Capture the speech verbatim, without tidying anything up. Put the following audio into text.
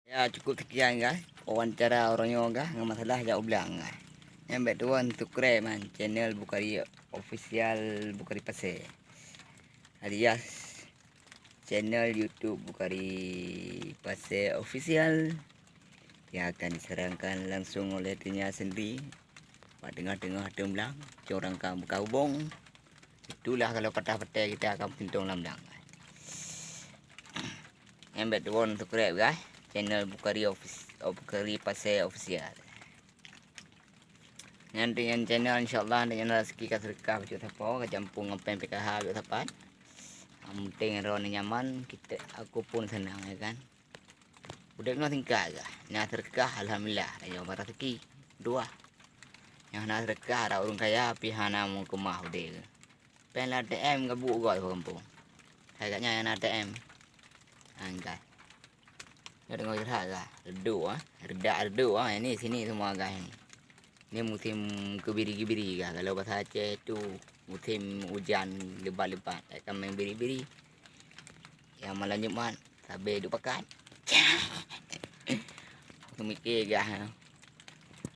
Ya, cukup sekian, guys. Wawancara uroe nyoe, guys, ngon masalah jak u blang, guys. Nyang bèk tuwö subscribe man channel Bukhari Official Bukhari Pasè, alias channel YouTube Bukhari Pasè Official yang akan disarankan langsung oleh dirinya sendiri. Bak teungoh-teungoh ateueh blang, cong rangkang beukabong. Itulah kalau patah petai kita akan peutintong lam blang. Nyang bèk tuwö subscribe, guys, channel Bukhari Office, oh, Bukhari Pasè Official. Nyan di nyan channel, insya Allah, di nyan rezeki ka seudeukah bacut sapo, ka campur ngon péng P K H bacut sapat. Yang penting droeneuh nyaman, kita, aku pun senang, ya kan. Udép nyoe singkat gah. Nyang seudeukah, alhamdulillah, tanyoe ba rezeki. Dua. Nyang hana seudeukah, rab ureueng kaya, pih hana meukeumah udép. Péng lam A T M gabuk goe di gampông. Hai gak nyan nyang na A T M. Anggai. Nyoe deungoe curhat gah. Redup ah. Redak redup ah. Ini sini semua gah ini. Ni musim kebiri-kebiri gah. Kalau bahasa Aceh tu musim hujan lebat-lebat. Akan main biri-biri. Yang malam Jumat, sabe duek pakat. Aku mikir gah.